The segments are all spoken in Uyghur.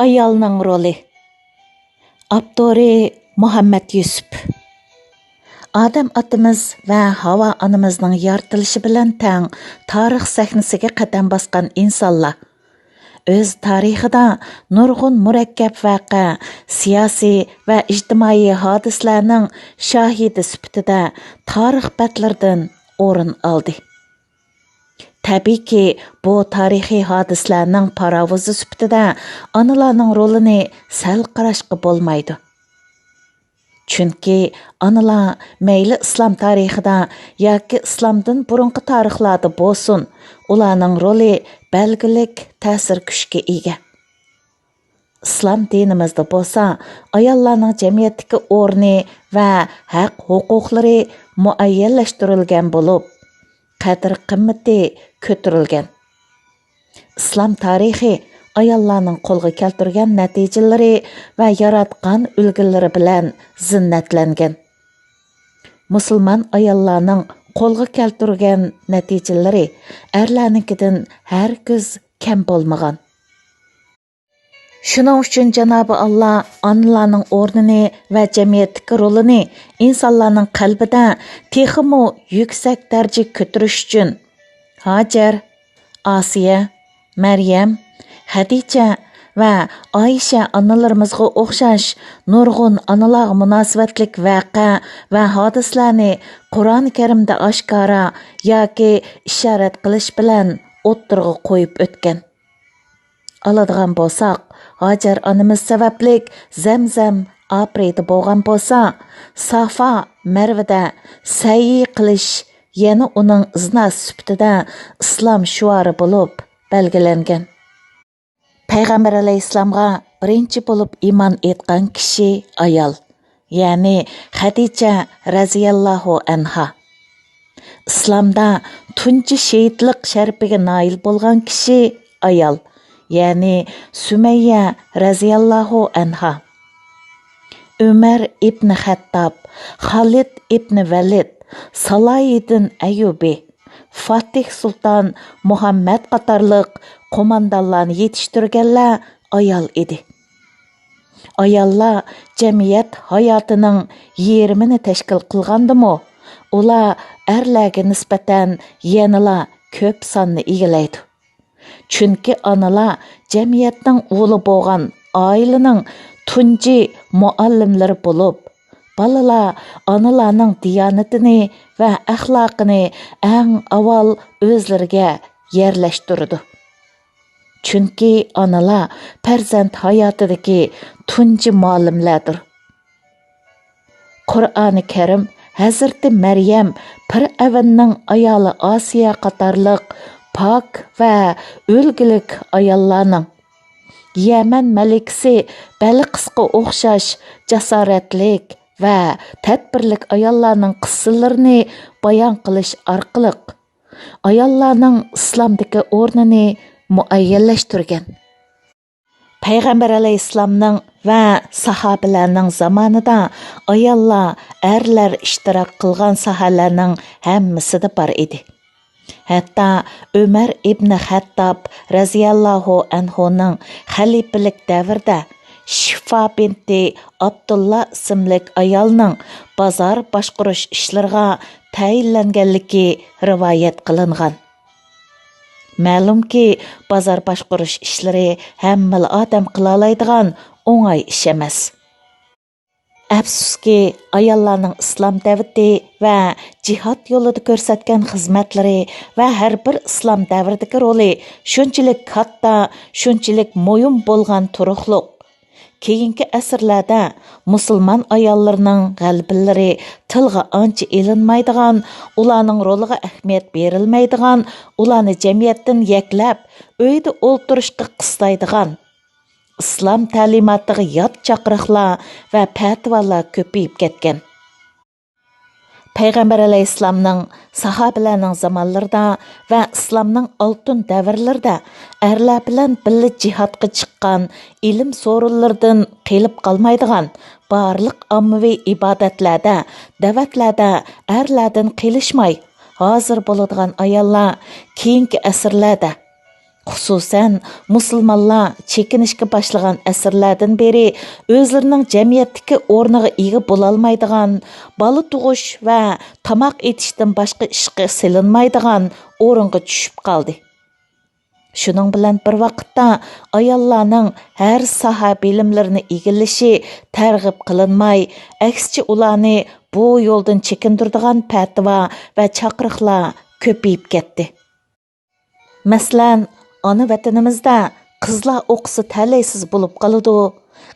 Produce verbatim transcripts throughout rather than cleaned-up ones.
ئايالنىڭ رولى. ئاپتورى مۇھەممەد يۈسۈپ. ئادەم ئاتىمىز ۋە ھاۋا ئانىمىزنىڭ يارىتىلىشى بىلەن تەڭ تارىخ سەھنىسىگە قەدەم باسقان ئىنسانلار ئۆز تارىخىدا نۇرغۇن مۇرەككەپ ۋەقە، سىياسىي ۋە ئىجتىمائىي ھادىسىلەرنىڭ شاھىدى سۈپىتىدە تارىخ بەتلىرىدىن ئورۇن ئالدى. تەبىئىيكى، بۇ تارىخىي ھادىسىلەرنىڭ پاراۋۇزى سۈپىتىدە ئانىلارنىڭ رولىنى سەل قاراشقا بولمايدۇ. چۈنكى ئانىلار مەيلى ئىسلام تارىخىدا ياكى ئىسلامدىن بۇرۇنقى تارىخلاردا بولسۇن، ئۇلارنىڭ رولى بەلگىلىك تەسىر كۈچكە ئىگە. ئىسلام دىنىمىزدا بولسا ئاياللارنىڭ جەمئىيەتتىكى ئورنى ۋە ھەق-ھوقۇقلىرى مۇئەييەنلەشتۈرۈلگەن بولۇپ، قەدىر-قىممىتى كۆتۈرۈلگەن. ئىسلام تارىخى ئاياللارنىڭ قولغا كەلتۈرگەن نەتىجىلىرى ۋە ياراتقان ئۈلگىلىرى بىلەن زىننەتلەنگەن. مۇسۇلمان ئاياللارنىڭ قولغا كەلتۈرگەن نەتىجىلىرى ئەرلەرنىڭكىدىن ھەرگىز كەم بولمىغان. شۇنىڭ ئۈچۈن جانابى ئاللا ئانىلارنىڭ ئورنىنى ۋە جەمئىيەتتىكى رولىنى ئىنسانلارنىڭ قەلبىدە تېخىمۇ يۈكسەك دەرىجىگە كۆتۈرۈش ئۈچۈن ھاجەر، ئاسىيە، مەريەم، خەدىچە ۋە ئائىشە ئانىلىرىمىزغا ئوخشاش نۇرغۇن ئانىلارغا مۇناسىۋەتلىك ۋەقە ۋە ھادىسىلەرنى قۇرئان كەرىمدە ئاشكارا ياكى ئىشارەت قىلىش بىلەن ئوتتۇرىغا قويۇپ ئۆتكەن. ئالىدىغان بولساق، ھاجەر ئانىمىز سەۋەبلىك زەمزەم ئاپرېيدە بولغان بولسا، سافا، مەرۋىدە سەئيى قىلىش يەنە ئۇنىڭ ئىزناسى سۈپىتىدە ئىسلام شوئارى بولۇپ بەلگىلەنگەن. پەيغەمبەر ئەلەيھىسسالامغا بىرىنچى بولۇپ ئىمان ئېيتقان كىشى ئايال، يەنى خەدىچە رەزىياللاھۇ ئەنھا. ئىسلامدا تۇنجى شېھىتلىق شەرىپىگە نائىل بولغان كىشى ئايال، يەنى سۈمەييە رەزىياللاھۇ ئەنھا. ئۆمەر ئىبنى خەتتاب، خالىد ئىبنى ۋەلىد، سالاھىدىن ئەييۇبى، فاتىھ سۇلتان مۇھەممەد قاتارلىق قوماندانلارنى يېتىشتۈرگەنلەر ئايال ئىدى. ئاياللار جەمئىيەت ھاياتىنىڭ يېرىمىنى تەشكىل قىلغاندىمۇ، ئۇلار ئەرلەرگە نىسبەتەن يەنىلا كۆپ ساننى ئىگىلەيدۇ. چۈنكى ئانىلار جەمئىيەتنىڭ ئۇلى بولغان ئائىلىنىڭ تۇنجى مۇئەللىملىرى بولۇپ، بالىلار ئانىلارنىڭ دىيانىتىنى ۋە ئەخلاقىنى ئەڭ ئاۋۋال ئۆزلىرىگە يەرلەشتۈرىدۇ. چۈنكى ئانىلار پەرزەنت ھاياتىدىكى تۇنجى مۇئەللىملەردۇر. قۇرئانى كەرىم ھەزرىتى مەريەم پىرئەۋننىڭ ئايالى ئاسىيە قاتارلىق پاك ۋە ئۈلگىلىك ئاياللارنىڭ، يەمەن مەلىكىسى بەلقىسقا ئوخشاش جاسارەتلىك ۋە تەدبىرلىك ئاياللارنىڭ قىسسىلىرىنى بايان قىلىش ئارقىلىق، ئاياللارنىڭ ئىسلامدىكى ئورنىنى مۇئەييەنلەشتۈرگەن. پەيغەمبەر ئەلەيھىسسالامنىڭ ۋە ساھابىلەرنىڭ زامانىدا ئاياللار ئەرلەر ئىشتىراك قىلغان ساھەلەرنىڭ ھەممىسىدە بار ئىدى. ھەتتا ئۆمەر ئىبنى خەتتاب رەزىياللاھۇ ئەنھۇنىڭ خەلىپىلىك دەۋرىدە شىفا بىنتى ئابدۇللا ئىسىملىك ئايالنىڭ بازار باشقۇرۇش ئىشلىرىغا تەيىنلەنگەنلىكى رىۋايەت قىلىنغان. مەلۇمكى، بازار باشقۇرۇش ئىشلىرى ھەممىلا ئادەم قىلالايدىغان ئوڭاي ئىش ئەمەس. ئەپسۇسكى، ئاياللارنىڭ ئىسلام دەۋىتى ۋە جىھاد يولىدا كۆرسەتكەن خىزمەتلىرى ۋە ھەر بىر ئىسلام دەۋرىدىكى رولى شۇنچىلىك كاتتا، شۇنچىلىك مۇھىم بولغان تۇرۇقلۇق. كېيىنكى ئەسىرلەردە مۇسۇلمان ئاياللىرىنىڭ غەلىبىلىرى تىلغا ئانچە ئېلىنمايدىغان، ئۇلارنىڭ رولىغا ئەھمىيەت بېرىلمەيدىغان، ئۇلارنى جەمئىيەتتىن يەكلەپ، ئۆيدە ئولتۇرۇشقا قىستايدىغان، ئىسلام تەلىماتىغا يات چاقىرىقلار ۋە پەتىۋالار كۆپىيىپ كەتكەن. پەيغەمبەر ئەلەيھىسسالامنىڭ، ساھابىلەرنىڭ زامانلىرىدا ۋە ئىسلامنىڭ ئالتۇن دەۋرلىرىدە ئەرلەر بىلەن بىللە جىھادقا چىققان، ئىلىم سورۇنلىرىدىن قېلىپ قالمايدىغان، بارلىق ئاممىۋى ئىبادەتلەردە، دەۋەتلەردە ئەرلەردىن قېلىشماي ھازىر بولىدىغان ئاياللار كېيىنكى ئەسىرلەردە خۇسۇسەن، مۇسۇلمانلار چېكىنىشكە باشلىغان ئەسىرلەردىن بېرى ئۆزلىرىنىڭ جەمئىيەتتىكى ئورنىغا ئىگە بولالمايدىغان، بالا تۇغۇش ۋە تاماق ئېتىشتىن باشقا ئىشقا سېلىنمايدىغان ئورۇنغا چۈشۈپ قالدى. شۇنىڭ بىلەن بىر ۋاقىتتا، ئاياللارنىڭ ھەر ساھە بىلىملىرىنى ئىگىلىشى تەرغىب قىلىنماي، ئەكسىچە ئۇلارنى بۇ يولدىن چېكىندۈرىدىغان پەتىۋا ۋە چاقىرىقلار كۆپىيىپ كەتتى. مەسىلەن، ئانا ۋەتىنىمىزدە «قىزلار ئوقۇسا تەلەيسىز بولۇپ قالىدۇ»،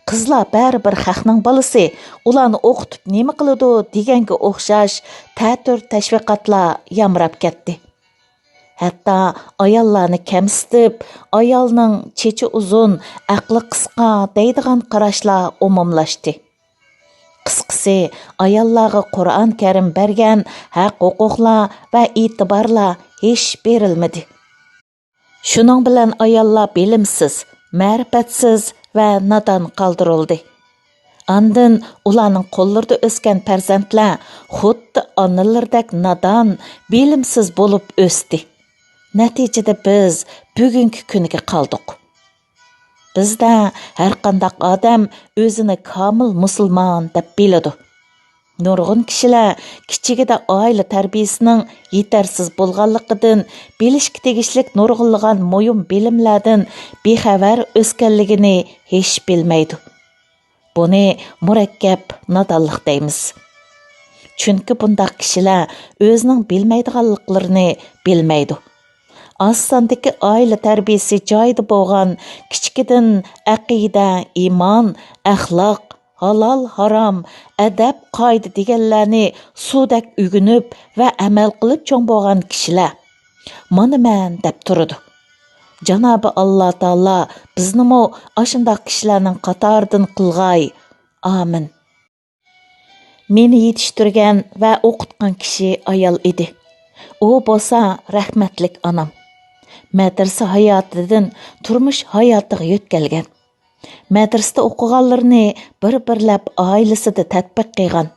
«قىزلار بەرىبىر خەقنىڭ بالىسى، ئۇلارنى ئوقۇتۇپ نېمە قىلىدۇ» دېگەنگە ئوخشاش تەتۈر تەشۋىقاتلار يامراپ كەتتى. ھەتتا ئاياللارنى كەمسىتىپ، «ئايالنىڭ چېچى ئۇزۇن، ئەقلى قىسقا» دەيدىغان قاراشلار ئومۇملاشتى. قىسقىسى، ئاياللارغا قۇرئان كەرىم بەرگەن ھەق-ھوقۇقلار ۋە ئېتىبارلار ھېچ بېرىلمىدى. شۇنىڭ بىلەن ئاياللار بىلىمسىز، مەرىپەتسىز ۋە نادان قالدۇرۇلدى. ئاندىن ئۇلارنىڭ قوللىرىدا ئۆسكەن پەرزەنتلەر خۇددى ئانىلىرىدەك نادان، بىلىمسىز بولۇپ ئۆستى. نەتىجىدە بىز بۈگۈنكى كۈنگە قالدۇق. بىزدە ھەرقانداق ئادەم ئۆزىنى كامىل مۇسۇلمان دەپ بىلىدۇ. نۇرغۇن كىشىلەر كىچىكىدە ئائىلە تەربىيىسىنىڭ يېتەرسىز بولغانلىقىدىن، بىلىشكە تېگىشلىك نۇرغۇنلىغان مۇھىم بىلىملەردىن بىخەۋەر ئۆسكەنلىكىنى ھېچ بىلمەيدۇ. بۇنى مۇرەككەپ نادانلىق دەيمىز. چۈنكى بۇنداق كىشىلەر ئۆزىنىڭ بىلمەيدىغانلىقلىرىنى بىلمەيدۇ. ئاز ساندىكى ئائىلە تەربىيىسى جايىدا بولغان، كىچىكىدىن ئەقىدە، ئىمان، ئەخلاق، ھالال، ھارام، ئەدەپ، قائىدە دېگەنلەرنى سۇدەك ئۆگىنىپ ۋە ئەمەل قىلىپ چوڭ بولغان كىشىلەر «مانا مەن» دەپ تۇرىدۇ. جانابى ئاللا تائالا بىزنىمۇ ئاشۇنداق كىشىلەرنىڭ قاتارىدىن قىلغاي. ئامىن. مېنى يېتىشتۈرگەن ۋە ئوقۇتقان كىشى ئايال ئىدى. ئۇ بولسا رەھمەتلىك ئانام. مەدرىسە ھاياتىدىن تۇرمۇش ھاياتىغا يۆتكەلگەن. مەدرىسىدە ئوقۇغانلىرىنى بىر-بىرلەپ ئائىلىسىدە تەتبىق قىلغان.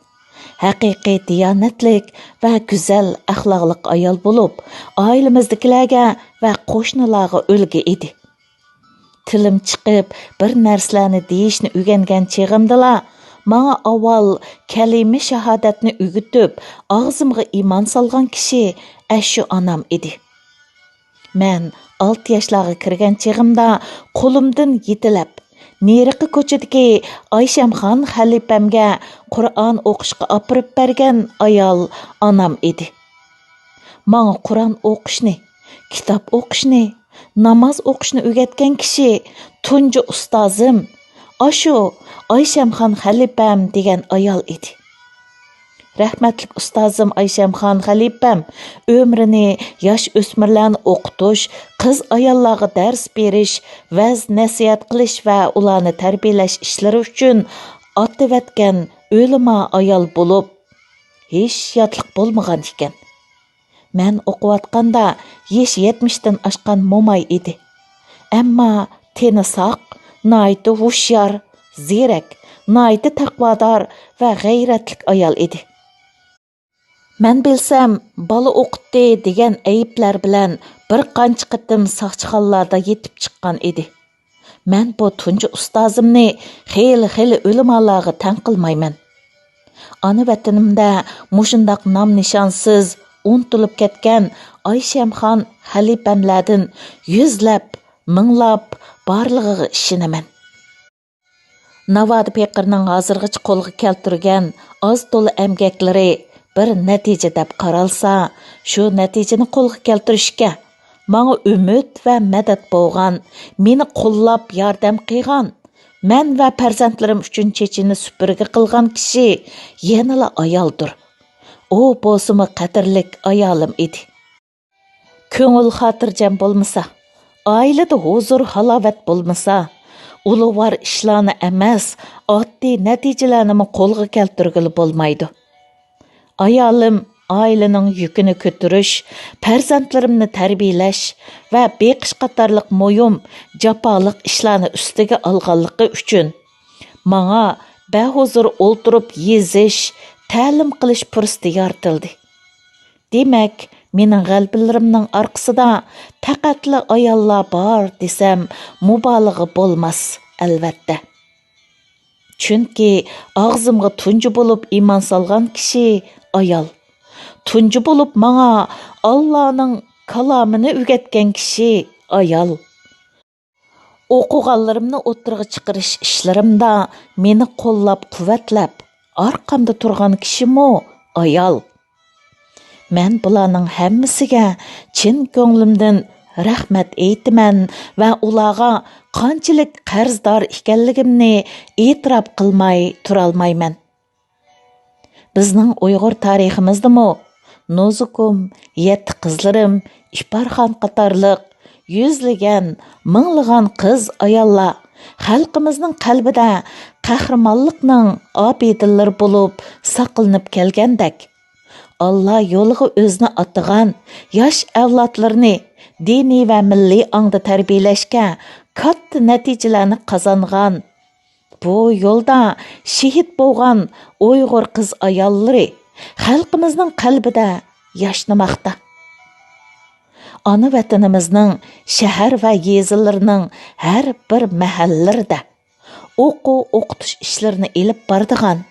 ھەقىقىي دىيانەتلىك ۋە گۈزەل ئەخلاقلىق ئايال بولۇپ، ئائىلىمىزدىكىلەرگە ۋە قوشنىلارغا ئۈلگە ئىدى. تىلىم چىقىپ، بىر نەرسىلەرنى دېيىشنى ئۆگەنگەن چېغىمدىلا، ماڭا ئاۋۋال كەلىمە شاھادەتنى ئۆگىتىپ، ئاغزىمغا ئىمان سالغان كىشى ئەشۇ ئانام ئىدى. مەن ئالتە ياشلارغا كىرگەن چېغىمدا قولۇمدىن يېتىلەپ، نېرىقى كوچىدىكى ئايشەمخان خەلىپەمگە قۇرئان ئوقۇشقا ئاپىرىپ بەرگەن ئايال ئانام ئىدى. ماڭا قۇرئان ئوقۇشنى، كىتاب ئوقۇشنى، ناماز ئوقۇشنى ئۆگەتكەن كىشى تۇنجى ئۇستازىم، ئاشۇ ئايشەمخان خەلىپەم دېگەن ئايال ئىدى. رەھمەتلىك ئۇستازىم ئايشەمخان خەلىپەم ئۆمرىنى ياش ئۆسمۈرلەرنى ئوقۇتۇش، قىز ئاياللارغا دەرس بېرىش، ۋەز نەسىھەت قىلىش ۋە ئۇلارنى تەربىيەلەش ئىشلىرى ئۈچۈن ئاتىۋەتكەن ئۆلىما ئايال بولۇپ، ھېچ ياتلىق بولمىغان ئىكەن. مەن ئوقۇۋاتقاندا يېشى يەتمىشتىن ئاشقان موماي ئىدى. ئەمما تېنى ساق، ناھايىتى ھوشيار، زېرەك، ناھايىتى تەقۋادار ۋە غەيرەتلىك ئايال ئىدى. مەن بىلسەم، بالا ئوقۇتتى دېگەن ئەيىبلەر بىلەن بىر قانچە قېتىم ساقچىخانىلاردا يېتىپ چىققان ئىدى. مەن بۇ تۇنجى ئۇستازىمنى خېلى-خېلى ئۆلىمالارغا تەڭ قىلمايمەن. ئانا ۋەتىنىمدە مۇشۇنداق نام-نىشانسىز، ئۇنتۇلۇپ كەتكەن ئايشەمخان خەلىپەملەردىن يۈزلەپ، مىڭلاپ بارلىقىغا ئىشىنىمەن. ناۋادا پېقىرنىڭ ھازىرغىچە قولغا كەلتۈرگەن ئاز-تولا ئەمگەكلىرى بىر نەتىجە دەپ قارالسا، شۇ نەتىجىنى قولغا كەلتۈرۈشكە، ماڭا ئۈمىد ۋە مەدەت بولغان، مېنى قوللاپ ياردەم قىلغان، مەن ۋە پەرزەنتلىرىم ئۈچۈن چېچىنى سۈپۈرگە قىلغان كىشى يەنىلا ئايالدۇر. ئۇ بولسىمۇ قەدىرلىك ئايالىم ئىدى. كۆڭۈل خاتىرجەم بولمىسا، ئائىلىدە ھۇزۇر-ھالاۋەت بولمىسا، ئۇلۇغۋار ئىشلارنى ئەمەس، ئاددىي نەتىجىلەرنىمۇ قولغا كەلتۈرگىلى بولمايدۇ. ئايالىم ئائىلىنىڭ يۈكىنى كۆتۈرۈش، پەرزەنتلىرىمنى تەربىيەلەش ۋە بېقىش قاتارلىق مۇھىم، جاپالىق ئىشلارنى ئۈستىگە ئالغانلىقى ئۈچۈن، ماڭا بەھۇزۇر ئولتۇرۇپ يېزىش، تەلىم قىلىش پۇرسىتى يارىتىلدى. دېمەك، مېنىڭ غەلىبىلىرىمنىڭ ئارقىسىدا پەقەتلا ئاياللار بار دېسەم، مۇبالىغە بولماس، ئەلۋەتتە. چۈنكى ئاغزىمغا تۇنجى بولۇپ ئىمان سالغان كىشى ئايال. تۇنجى بولۇپ ماڭا ئاللانىڭ كالامىنى ئۆگەتكەن كىشى ئايال. ئوقۇغانلىرىمنى ئوتتۇرىغا چىقىرىش ئىشلىرىمدا مېنى قوللاپ-قۇۋۋەتلەپ، ئارقامدا تۇرغان كىشىمۇ ئايال. مەن بۇلارنىڭ ھەممىسىگە چىن كۆڭلۈمدىن رەھمەت ئېيتىمەن ۋە ئۇلارغا قانچىلىك قەرزدار ئىكەنلىكىمنى ئېتىراپ قىلماي تۇرالمايمەن. بىزنىڭ ئۇيغۇر تارىخىمىزدىمۇ نوزۇكۇم، يەتتە قىزلىرىم، ئىپارخان قاتارلىق يۈزلىگەن، مىڭلىغان قىز-ئاياللار خەلقىمىزنىڭ قەلبىدە قەھرىمانلىقنىڭ ئابىدىلىرى بولۇپ ساقلىنىپ كەلگەندەك، ئاللا يولىغا ئۆزىنى ئاتىغان ياش ئەۋلادلىرىنى دىنىي ۋە مىللىي ئاڭدا تەربىيەلەشكە كاتتا نەتىجىلەرنى قازانغان، بۇ يولدا شېھىت بولغان ئۇيغۇر قىز-ئاياللىرى خەلقىمىزنىڭ قەلبىدە ياشنىماقتا. ئانا ۋەتىنىمىزنىڭ شەھەر ۋە يېزىلىرىنىڭ ھەر بىر مەھەللىلىرىدە ئوقۇ-ئوقۇتۇش ئىشلىرىنى ئېلىپ بارىدىغان،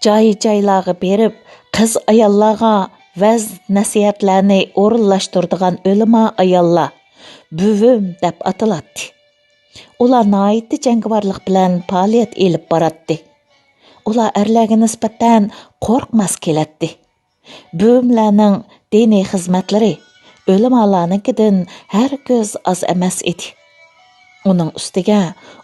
جاي-جايلارغا بېرىپ، قىز-ئاياللارغا ۋەز-نەسىھەتلەرنى ئورۇنلاشتۇرىدىغان ئۆلىما ئاياللار بۈۋۈم دەپ ئاتىلاتتى. ئۇلار ناھايىتى جەڭگىۋارلىق بىلەن پائالىيەت ئېلىپ باراتتى. ئۇلار ئەرلەرگە نىسبەتەن قورقماس كېلەتتى. بۈۋۈملەرنىڭ دىنىي خىزمەتلىرى ئۆلىمالارنىڭكىدىن ھەرگىز ئاز ئەمەس ئىدى. ئۇنىڭ ئۈستىگە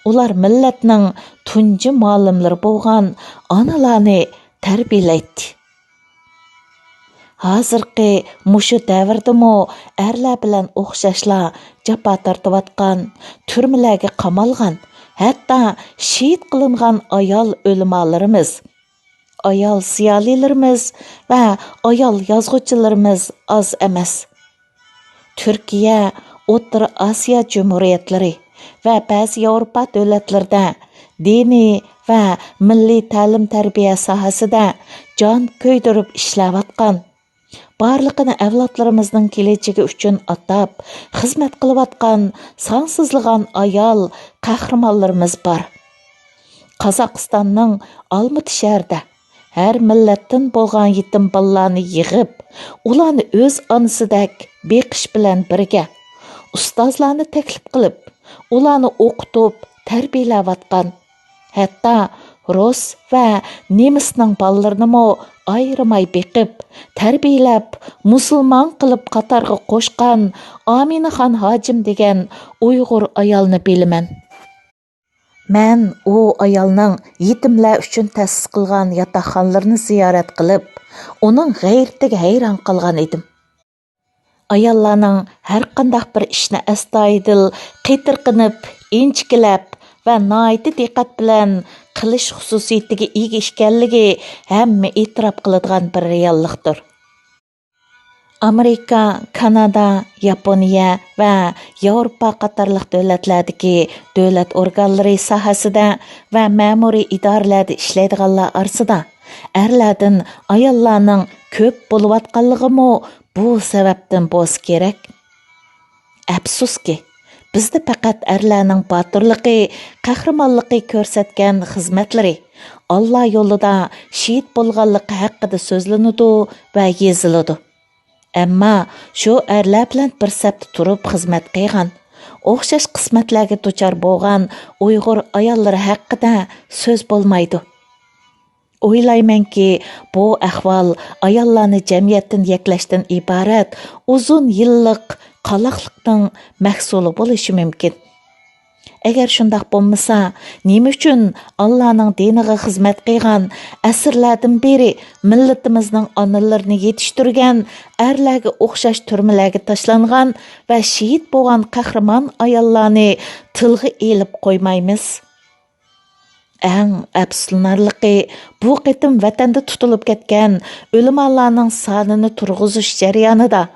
ئۇلار مىللەتنىڭ تۇنجى مۇئەللىملىرى بولغان ئانىلارنى تەربىيەلەيتتى. ھازىرقى مۇشۇ دەۋردىمۇ ئەرلەر بىلەن ئوخشاشلا جاپا تارتىۋاتقان، تۈرمىلەرگە قامالغان، ھەتتا شېھىت قىلىنغان ئايال ئۆلىمالىرىمىز، ئايال زىيالىيلىرىمىز ۋە ئايال يازغۇچىلىرىمىز ئاز ئەمەس. تۈركىيە، ئوتتۇرا ئاسىيا جۇمھۇرىيەتلىرى ۋە بەزى ياۋروپا دۆلەتلىرىدە دىنىي ۋە مىللىي تەلىم-تەربىيە ساھەسىدە جان كۆيدۈرۈپ ئىشلەۋاتقان، بارلىقىنى ئەۋلادلىرىمىزنىڭ كېلەچىكى ئۈچۈن ئاتاپ خىزمەت قىلىۋاتقان سانسىزلىغان ئايال قەھرىمانلىرىمىز بار. قازاقىستاننىڭ ئالمۇتى شەھىرىدە ھەر مىللەتتىن بولغان يېتىم بالىلارنى يىغىپ، ئۇلارنى ئۆز ئانىسىدەك بېقىش بىلەن بىرگە، ئۇستازلارنى تەكلىپ قىلىپ، ئۇلارنى ئوقۇتۇپ تەربىيەلەۋاتقان، ھەتتا رۇس ۋە نېمىسنىڭ بالىلىرىنىمۇ ئايرىماي بېقىپ، تەربىيەلەپ، مۇسۇلمان قىلىپ قاتارغا قوشقان ئامىنىخان ھاجىم دېگەن ئۇيغۇر ئايالنى بىلىمەن. مەن ئۇ ئايالنىڭ يېتىملەر ئۈچۈن تەسىس قىلغان ياتاقخانىلىرىنى زىيارەت قىلىپ، ئۇنىڭ غەيرىتىگە ھەيران قالغان ئىدىم. ئاياللارنىڭ ھەرقانداق بىر ئىشنى ئەستايىدىل، قېتىرقىنىپ، ئىنچىكىلەپ ۋە ناھايىتى دىققەت بىلەن قىلىش خۇسۇسىيىتىگە ئىگە ئىكەنلىكى ھەممە ئېتىراپ قىلىدىغان بىر رېئاللىقتۇر. ئامېرىكا، كانادا، ياپونىيە ۋە ياۋروپا قاتارلىق دۆلەتلەردىكى دۆلەت ئورگانلىرى ساھەسىدە ۋە مەمۇرىي ئىدارىلەردە ئىشلەيدىغانلار ئارىسىدا ئەرلەردىن ئاياللارنىڭ كۆپ بولۇۋاتقانلىقىمۇ بۇ سەۋەبتىن بولسا كېرەك. ئەپسۇسكى، بىزدە پەقەت ئەرلەرنىڭ باتۇرلۇقى، قەھرىمانلىقى كۆرسەتكەن خىزمەتلىرى، ئاللا يولىدا شېھىت بولغانلىقى ھەققىدە سۆزلىنىدۇ ۋە يېزىلىدۇ. ئەمما شۇ ئەرلەر بىلەن بىر سەپتە تۇرۇپ خىزمەت قىلغان، ئوخشاش قىسمەتلەرگە دۇچار بولغان ئۇيغۇر ئاياللىرى ھەققىدە سۆز بولمايدۇ. ئويلايمەنكى، بۇ ئەھۋال ئاياللارنى جەمئىيەتتىن يەكلەشتىن ئىبارەت ئۇزۇن يىللىق قالاقلىقنىڭ مەھسۇلى بولۇشى مۇمكىن. ئەگەر شۇنداق بولمىسا، نېمە ئۈچۈن ئاللانىڭ دىنىغا خىزمەت قىلغان، ئەسىرلەردىن بېرى مىللىتىمىزنىڭ ئانىلىرىنى يېتىشتۈرگەن، ئەرلەرگە ئوخشاش تۈرمىلەرگە تاشلانغان ۋە شېھىت بولغان قەھرىمان ئاياللارنى تىلغا ئېلىپ قويمايمىز؟ ئەڭ ئەپسۇسلىنارلىقى، بۇ قېتىم ۋەتەندە تۇتۇلۇپ كەتكەن ئۆلىمالارنىڭ سانىنى تۇرغۇزۇش جەريانىدا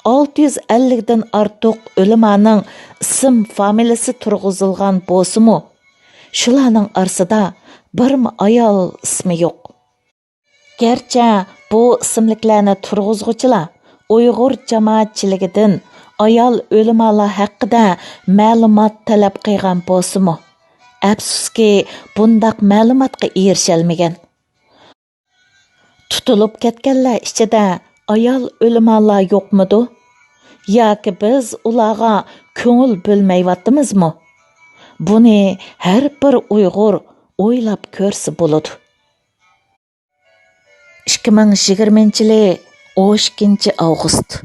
ئالتە يۈز ئەللىكتىن ئارتۇق ئۆلىمانىڭ ئىسىم فامىلىسى تۇرغۇزۇلغان بولسىمۇ، شۇلارنىڭ ئارىسىدا بىرمۇ ئايال ئىسمى يوق. گەرچە بۇ ئىسىملىكلەرنى تۇرغۇزغۇچىلار ئۇيغۇر جامائەتچىلىكىدىن ئايال ئۆلىمالار ھەققىدە مەلۇمات تەلەپ قىلغان بولسىمۇ، ئەپسۇسكى، بۇنداق مەلۇماتقا ئېرىشەلمىگەن. تۇتۇلۇپ كەتكەنلەر ئىچىدە ئايال ئۆلىمالار يوقمىدۇ؟ ياكى بىز ئۇلارغا كۆڭۈل بۆلمەيۋاتىمىزمۇ؟ بۇنى ھەر بىر ئۇيغۇر ئويلاپ كۆرسە بولىدۇ. ئىككى مىڭ يىگىرمىنچى يىلى ئون ئىككىنچى ئاۋغۇست.